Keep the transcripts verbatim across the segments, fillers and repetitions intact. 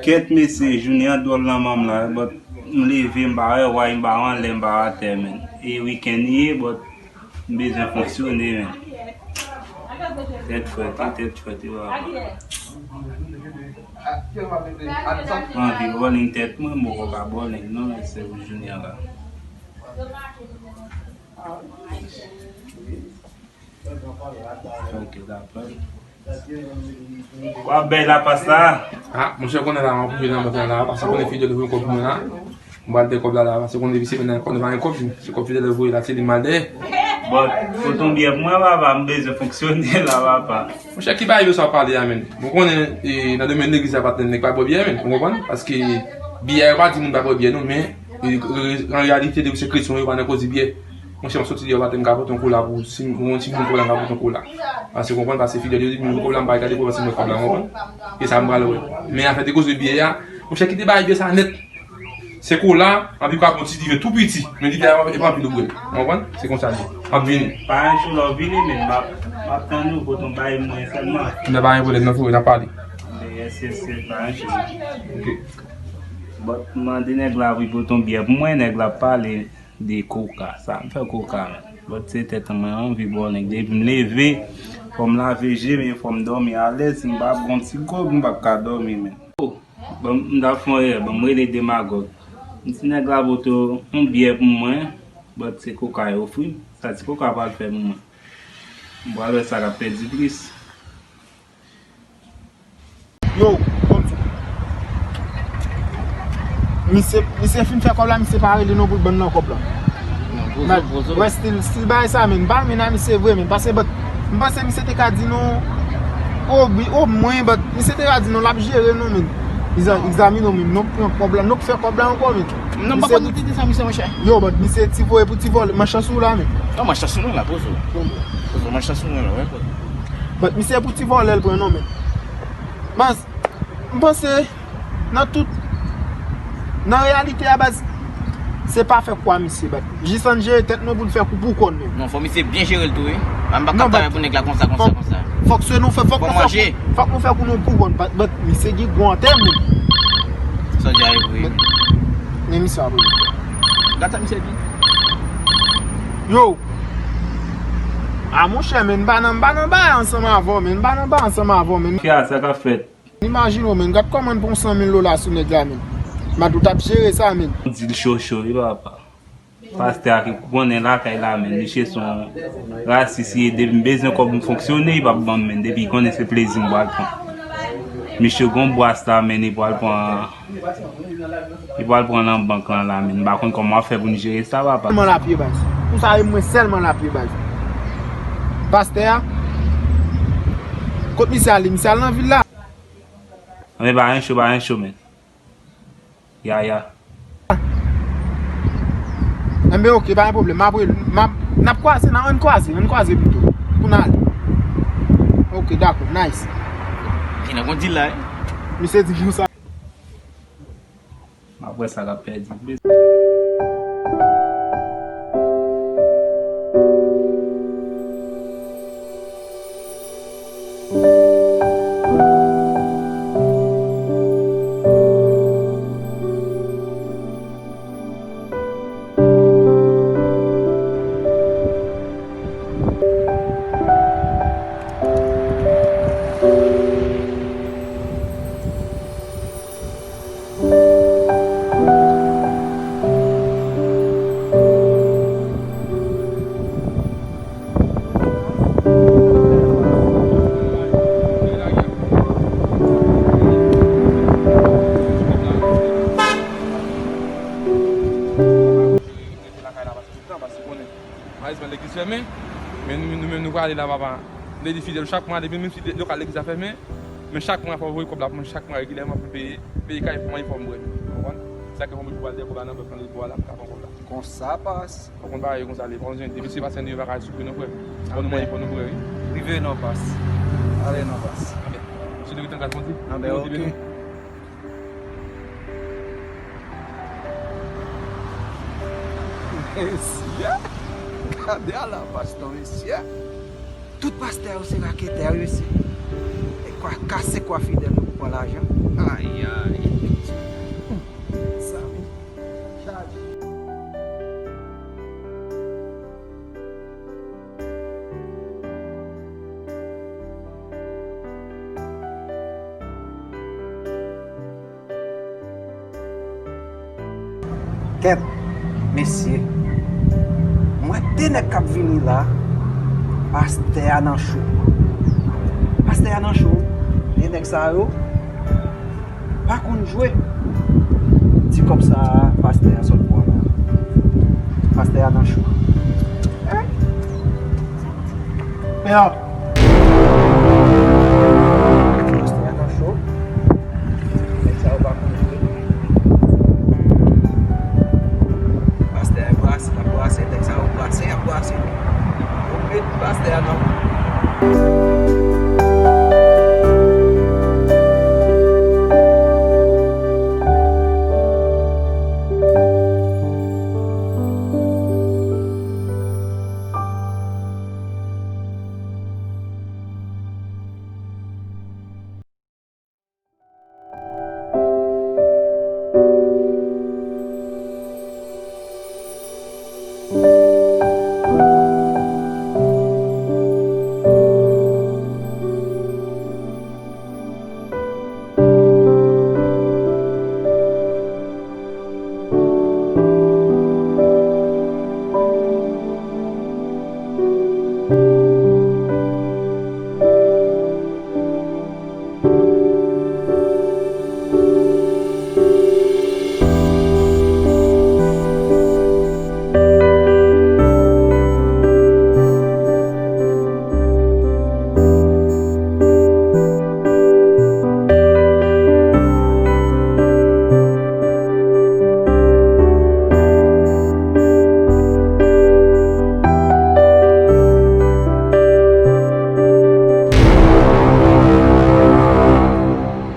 Kèt mesye, jounen an dwòl nan manm la, but m leve, m pa wè way, m pa wè anlè, m pa wè atè, men. E wikenn li ye, but m bezwen fonksyone, men. Tèt frèt, wi, tèt frèt, wi, papa. Mwen anvi bowling tèt mwen, m poko ka bowling non, se pou jounen an la. Fè yon ti rapèl. W ap bay lapas la? Ah, monchè, konnen la, m ap oblije nan mwen la, paske konnen Fidel voye kòb pou mwen la. M pral pè kòb la la, paske konnen depi semèn nan, konnen pa gen kòb, se kòb Fidel voye la, se li m al dèyè. Bon, fout yon byè pou mwen, papa, m bezwen fonksyone la, papa. Monchè, ki bagay yo sa w pale a, menn? Ou konnen, e, nan domèn legliz la, pa t nèg pa bwè byè, menn. Ou konprann? Paske byè a, yo pa di moun pa bwè byè, non, men, e, e, an reyalite, depi se kretyen, yo pa nan koze byè. Monchè, m soti deyò maten, m ka pote yon kola pou, si m, yon ti moun kola, m ka pote yon kola. Paske, ou konprann, paske Fidel, yo di, moun kola, m pa gade kola, si m wè kòb la, ou konprann? E sa, m pral wè. Men afè de koze byè a, monchè, kite bagay byè sa nèt. Se kola, anpi w ka pran ti diven tou piti, men diven an e pa anpil ou bwè l. Ou konprann? Se konsa l ye. M ap vini. Pa yon jou lè w vini, men m ap, m ap tann ou, pote yon bay mwen sèlman. Nan pa gen pwoblèm, nan, frè, n ap pale. Yes, yes, yes, pa yon jou. Ok. But m mande nèg la pou l pote yon byè pou mwen, nèg la ap pale de koka. Sa m fè koka, men. But se tèt mwen anvi bwè, nèg, depi m leve, fò m lave je, men fò m dòmi alèz, si m pa pran ti gòg, m p ap ka dòmi, men. Bon, m t ap fè yon erè, bon, m rele Demagòg. M di nèg la pote yon byè pou mwen, but se koka yo ofri m. Sa ti koka pral fè pou mwen? M pral wè sa k ap pèdi plis. Yo, bon, misye, misye fin fè kòb la, misye pa rele non pou l ban m nan kòb la. Wè, still, still bagay sa, men. M pa renmen nan misye vre, men. Paske, but, m panse misye te ka di nou, o, wi, omwen, but, misye te ka di nou, l ap jere nou, men. Egzami nou, men. Nou pran kòb la, nou fè kòb la ankò, men. Non, pa konn nou te di sa, misye, monchè. Yo, but, misye ti voye pou ti vòlè. Manchans ou la, men. Non, manchans ou la, poze w. Poze w, manchans ou la, wè, poze w. But, misye pou ti vòlè l pran, non, men. Baz, m panse, nan tout, nan reyalite a, baz, se pa fè kwa misye, baz. Jis ann jere tèt nou pou n fè kou pou kò n menm. Non, fò misye byen jere l tou, wi. M pa ka travay pou nèg la konsa, konsa, konsa. Fòk se nou fè, fòk nou fè kou, fòk nou fè kou nou pou kò n, baz, baz, misye gen gwo antè, men. Sa w di a e vre. Men misye ap rele. Gad sa misye di. Yo. A monchè, men, m pa nan, m pa nan bay ansanm avè w, men, m pa nan bay ansanm avè w, men. Kè a, sa k ap fèt? Imajine w, men, gad kòman n pran san mil dola sou nèg la, men. Madout ap jere sa, men. Di l cho cho, wi, papa. Pastè a ki konnen lakay la, men, misye se yon rasis, li ye, depi m bezwen kòb m fonksyone, li p ap ban m, men, depi li konnen se plezi m pral pran. Misye gon bwas la, men, li pral pran, li pral pran nan bank lan la, men, m pa konn kòman w ap fè pou n jere sa, papa. Sèlman l ap ye, baz. Ou sa, e mwen sèlman l ap ye, baz. Pastè a, kot misye ale? Misye al nan vil la. Anben, pa gen cho, pa gen cho, men. Ya, ya. Enben, ok, pa gen pwoblèm. M ap rele, m ap, n ap kwaze, nan, ann kwaze, ann kwaze pito. Pou n ale. Ok, dakò, nice. Ki nan gon dil la, wi. Misye di konsa. M ap wè sa k ap pèdi. Lakay la, paske tout tan, paske konnen, malezman, legliz fèmen, men nou, nou menm, nou prale la, papa. M te di Fidel, chak mwa, depi menm si lokal legliz la fèmen, men chak mwa, fò voye kòb la pou mwen, chak mwa, regilyèman, pou m peye, peye kay pou manje, fò m bwè. Ou konprann? Sa ke fò m oblije pral dèyè kòb la nan bèf nan lè pou la, m ka pran kòb la. Konsa, pas. Ou konn bagay yo konsa, le, pa bezwen, depi se pa sèn yo pa ka sipòte non, frè. Fò nou manje, fò nou bwè, wi. Rive non, pas. Ale non, pas. Anben, si nou rete an gras, Bondye, Bondye beni nou. Mesye, gade a la pastè, mesye. Tout pastè yo se raketè, wi, mesye. E Pa kase kwa Fidèl yo pou pran lajan. Ayay. Sa vin chaje. Kèt, mesye. M wè de nèg k ap vini la. Pastè a nan cho. Pastè a nan cho. De nèg sa yo pa konn jwe. Ti kòb sa a, pastè a sot pran la. Pastè a nan cho. Pè a. Pastè a nan cho. Nèg sa yo pa konn jwe. Pastè a brase, l ap brase, nèg sa yo brase, y ap brase. Yo met pastè a nan.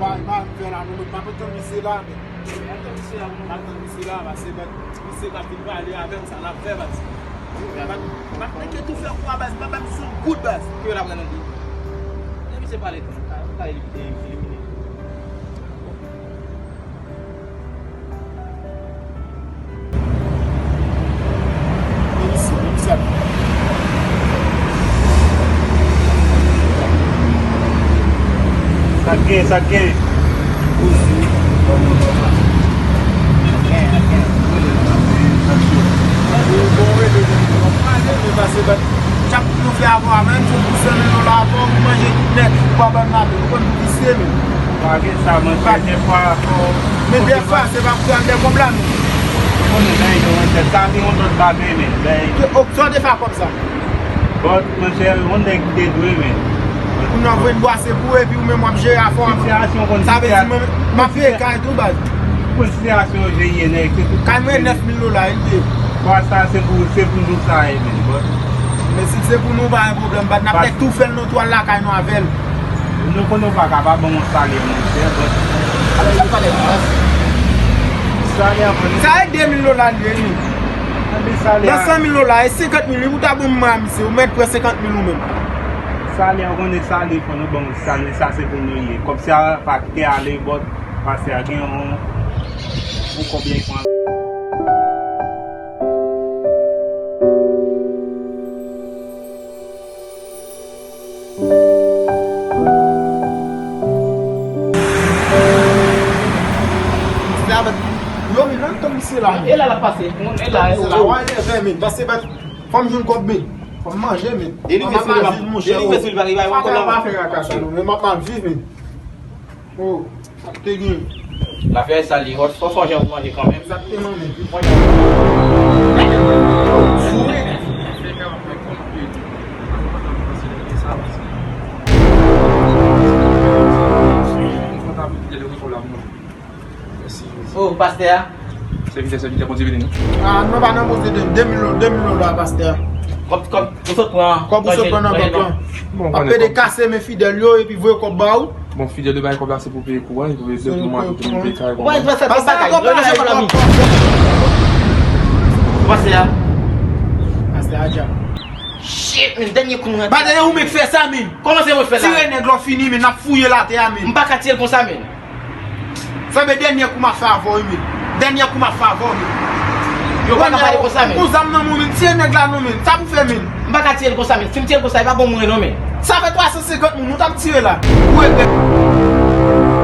Bay, bay, fè la, nou, m ap tann misye la, men. M ap tann misye la, m ap tann misye la, pase, men, misye k ap vin pale avè m, sa l ap fè, baz. M ap, m ap mete tou fè kou a, baz, pa ban m yon goud, baz. Ki yo l ap rann anvi? Lè misye pale tou, m ka, m ka elimine, elimine. Sa k gen, sa k gen? Chak nou fè avè w, menm si w pou san mil dola avè w, ou manje tout nèt, ou pa ban m lapen, ou konn visye menm. Pa gen sa, mwen, trè dèfwa, fò. Men dèfwa, se pa pou al dèkòb la, men. Konnen, men, yo, men, sa, se yon lòt bagay, men, men. Ke, ok, sa w te fè a kòb sa? But, monchè, yon nèg ki te dwe, men. Kounye a, w voye m bwase pou ou, epi ou menm w ap jere afè w. Sitiyasyon konn. Sa vle di, mwen, m ap peye kay tou, baz. Konn sitiyasyon yo jere, nèg, se tout. Kay mwen, nèf mil dola, li te. Bwa sa, se pou, se pou nou sa ye, men, but. Men si se pou nou, pa gen pwoblèm, but, n ap nèk tou fè l, nou tou al lakay nou avè l. Nou konnen w pa ka pa ban m yon salè, monchè, but. Alò, sa pale, baz. Salè a, bon. Sa e de mil dola li ye, wi. Nan san mil dola, e senkant mil, wi, ou ta ban m, misye, ou mèt pran senkant mil ou menm. Salè, ou konnen salè, fò nou ban yon salè, sa se pou nou ye. Kòb sa pa kite ale, but, pastè a gen yon, yon kòb li pran. Yo, men, nan tann misye la. E la l ap pase. E la, e la. Sa w a nève, men. Pase, bat. Fò m jwenn kòb, men. Fò m manje, men. Delivre si li pa, delivre si li pa rive, pa fè kaka sa, non. Men m ap mal viv, men. Oh, sa te gen. Lafè sa li, fò, fò, fò jan pou manje kanmenm. Egzakteman, men. Fò jan. Oh, pastè a. Sèvitè, sèvitè, Bondye beni nou. Ah, non, pa nan Bondye, de, de mil, de mil dola, pastè a. Kòb, kòb, ou sot pran. Kòb ou sot pran nan bank lan. Bon, ap pede kase men fidèl yo, epi voye kòb ba ou. Bon, fidèl yo bay kòb la, se pou peye kouran, pou peye de pou mwa, pou peye kay. Pastè a, kòb la, kòb la. Pastè a. Pastè a, djab. Shit, men, dènye kou mwen. Ba dèyè ou menm k fè sa, men. Kòman se mwen fè la? Tire nèg la w fini, men, n ap fouye l atè a, men. M pa ka tire l konsa, men. Sa vle dènye kou m ap fè avè w, men. Dènye kou m ap fè avè w, men. Yo pa ka pale konsa, men. Gon zam nan men w, men. Tire nèg la non, men. Sa pou fè, men. M pa ka tire l konsa, men. Si m tire l konsa, e pa bon mwen non, men. Sa fè twa san senkant moun, nou t ap tire la. Ou regrèt.